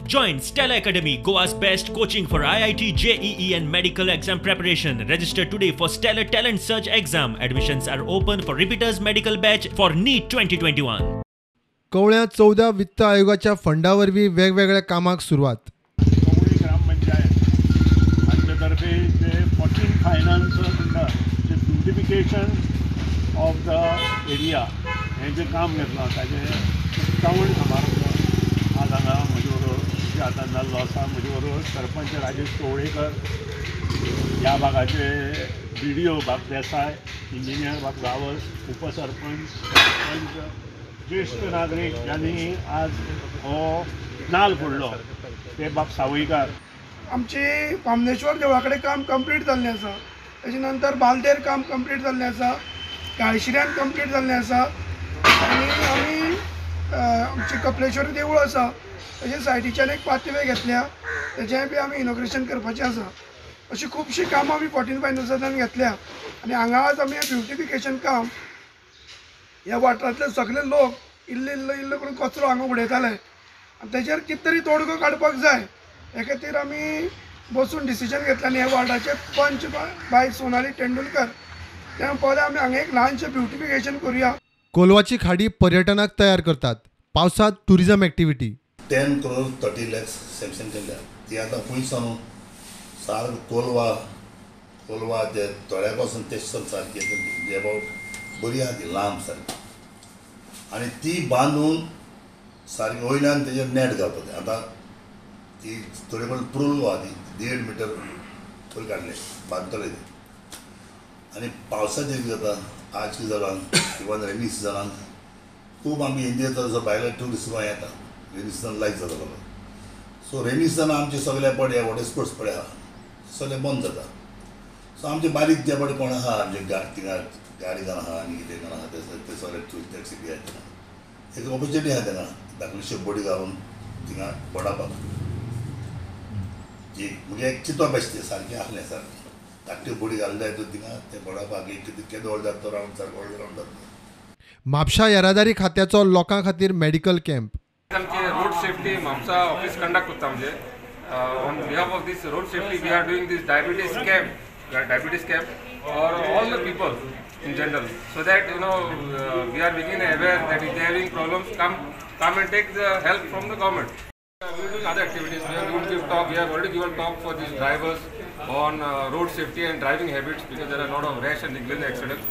Join Stellar Academy, Goa's best coaching for IIT, JEE and medical exam preparation. Register today for Stellar Talent Search exam. Admissions are open for repeaters medical batch for NEET 2021. कवळ्यां 14 वित्त आयोगाच्या फंडा वरवीं वेगवेगळ्या कामाक सुरवात. कवळी ग्रामपंचायत हांचे तर्फे जे 14 finance म्हणटा जे ब्युटिफिकेशन ऑफ the area हें जें काम घेतलां ताजें उक्तावण समारंभ आज हांगा म्हजे बरोबर म्हज्या हातान जाल्लो आसा. म्हजे बरोबर सरपंच राजेश कवळेकर, ह्या भागाचे BDO बाब देसाय, इंजिनियर बाब गावस, उपसरपंच, सरपंच, ज्येश्ठ नागरीक ज्यांनी आज हो नाल फोडलो ते बाब सावयकार. आमची बामनेश्वर देवळा कडेन काम कंप्लीट जाल्लें आसा. ताजे नंतर बालदेर काम कंप्लीट जाल्लें आसा, काळशिऱ्यान कंप्लीट जाल्लें आसा आनी आमी आमची कपलेश्वरी देवूळ आसा ताजे सायडीच्यान एक पाथवे घेतल्या, तेजें बी आमी इनॉग्रेशन करपाचें आसा. अशीं खुबशीं कामां आमी 14 फायनान्सांतल्यान घेतल्या आनी हांगा आज आमी ब्युटिफिकेशन काम ह्या वाठारांतले सगळे लोक इल्ले इल्लो इल्लो करून कचरो हांगा उडयताले आनी तेजेर कितें तरी तोडगो काडपाक जाय हे खातीर आमी बसून डिसिजन घेतलें. आनी ह्या वार्डाचे पंच बाय सोनाली तेंडुलकर त्या पयलें आमी हांगा एक ल्हानशें ब्युटिफिकेशन करुया. कोलवाची खाडी पर्यटनाक तयार करतात, पावसांत tourism activity. 10 crore 30 lakhs sanction केल्या ती आतां खंय सावन सारको कोलवा कोलवा ते तळ्या पासून ते सारकी अबावट बरी आहा ती लांब सारकी आनी ती बांदून सारकी वयल्यान तेजेर नेट घालपाचें. आतां ती थोडे कडेन पुरलो आहा ती 1.5 मिटर थंय काडले बांदतले ते. आनी पावसाचेर कितें जाता आज कितें जालां इवन रेनी सिजनान खूब आमी इंडियेचो जसो भायले ट्युरिस्ट गोंय येता, रेनी सिजन लायक जाता लोकांक. सो रेनी सिजनान आमचे सगळे पडे वॉटर स्पोर्ट्स पडे आहा सगळे बंद जाता. सो आमचे बारीक जे पडे कोण आहा आमचे थिंगा गाडी जाण आहा आनी कितें जाण आहा ते सगळे टुरिस्ट टॅक्सी बी आहा थिंगा एक ऑपॉर्चुनिटी आहा तेंका धाकलीशी बोडी घालून थिंगा बोडापाक जी म्हणजे एक चिंतप आसलें सारकें आसलें सारकें धाकटी बोडी घालून जाय तो थिंगा ते बोडापाक एक केदो व्हड जाता तो रावंड सारको व्हडलो रावंड जाता. म्हापशा येरादारी खात्याचो लोकां खातीर मेडिकल कॅम्प. आमचे road safety Mapusa office conduct करता म्हणजे on behalf of this road safety we are doing this diabetes camp for all the people in general, so that you know we are making aware that if they are having problems come and take the help from the government. We are doing other activities. We are going to give talk. We have already given talk for these drivers on road safety and driving habits, because there are a lot of rash and negligent accidents.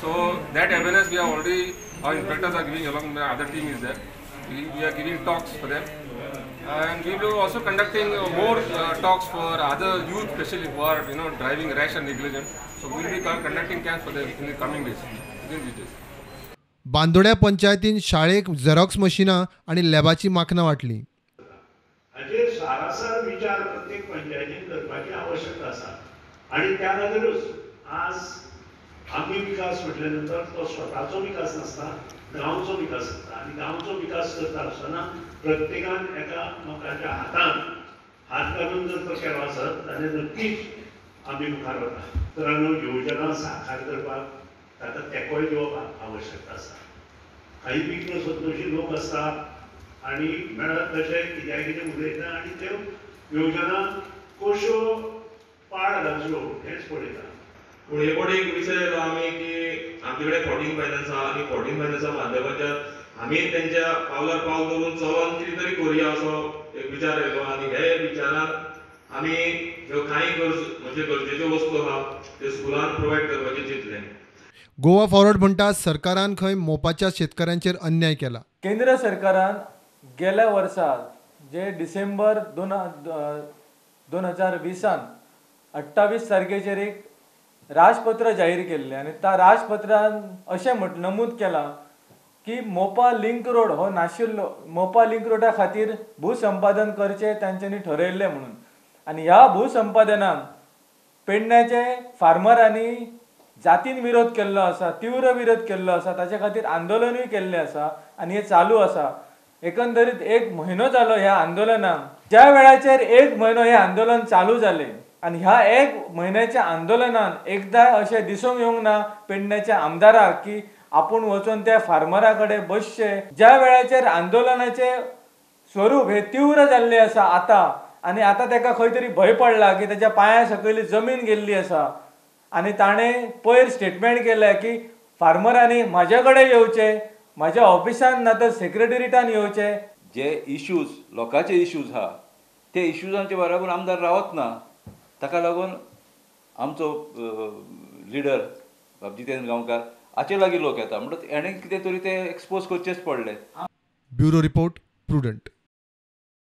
So that awareness we are already, our inspectors are giving along with other team is there. We are giving talks for them, and we will also conducting more talks for other youth, especially who are driving rash and negligent. So we will be conducting camps for them in the coming days, within these days. बांदोड्या पंचायतीन शाळेक Xerox मशिनां आनी लॅबाची माकनां वांटली. हाचेर सारासार विचार प्रत्येक पंचायतीन करपाची आवश्यकता आसा आनी त्या खातीरूच आज आमी विकास म्हटल्या नंतर तो स्वताचो विकास नासता, गांवचो विकास आसता आनी गांवचो विकास करता आसतना प्रत्येकान एकामेकाच्या हातान हात घालून जर तो केलो आसत जाल्यार नक्कीच आमी मुखार वता. तर योजना साकार करपाक ताका तेंकोय दिवप आवश्यकता आसा. काही विघ्न संतोशी लोक आसता आनी मेळत तशें कित्याक कितें उलयता आनी त्यो योजना कश्यो पाड घालच्यो हेंच पळयता. पूण हे फुडें एक विशय येयलो आमी की आमचे कडेन 14 फायनान्स आहा आनी 14 फायनान्सा माध्यमांतल्यान आमी तेंच्या पावलार पावल दवरून चलोन कितें तरी करुया असो एक विचार येयलो आनी हे विचारान आमी ह्यो कांय गरज म्हणजे गरजेच्यो वस्तू आहा त्यो स्कुलान प्रोवायड करपाचें चिंतलें. गोवा फॉरवर्ड म्हणटा सरकारान खंय मोपाच्या शेतकऱ्यांचेर अन्याय केला. केंद्र सरकारान गेल्या वर्सा जे डिसेंबर 2020 28 तारखेचेर एक राजपत्र जाहीर केल्लें आनी त्या राजपत्रान अशें नमूद केलां की मोपा लिंक रोड हो नाशिल्लो, मोपा लिंक रोडा खातीर भूसंपादन करचें तांच्यांनी ठरयल्लें म्हणून. आनी ह्या भूसंपादनाक पेडण्याचे फार्मरांनी जातीन विरोध केल्लो आसा, तीव्र विरोध केल्लो आसा, ताचे खातीर आंदोलनूय केल्लें आसा आनी हें चालू आसा. एकंदरीत एक म्हयनो जालो ह्या आंदोलनाक. ज्या वेळाचेर एक म्हयनो हें आंदोलन चालू जालें आनी ह्या एक म्हयन्याच्या आंदोलनान एकदां अशें दिसूंक येवंक ना पेडण्याच्या आमदाराक की आपूण वचून त्या फार्मरा कडेन बसचें. ज्या वेळाचेर आंदोलनाचे स्वरूप हे तीव्र जाल्लें आसा आतां आनी आतां ताका खंय तरी भंय पडला की ताच्या पांया सकयली जमीन गेल्ली आसा आनी ताणें पयर स्टेटमेंट केलें की फार्मरांनी म्हाज्या कडेन येवचें, म्हाज्या ऑफिसान ना तर सेक्रेटेरिएटान येवचें. जे इश्यूज लोकांचे इश्यूज आहा ते इश्यूजांचे बराबर आमदार रावत ना. ताका लागून आमचो लिडर बाब जितेंद्र गांवकार हाचे लागीं लोक येता, म्हणटकच हेणें कितें तरी ते एक्सपोज करचेच पडले. Bureau report, Prudent.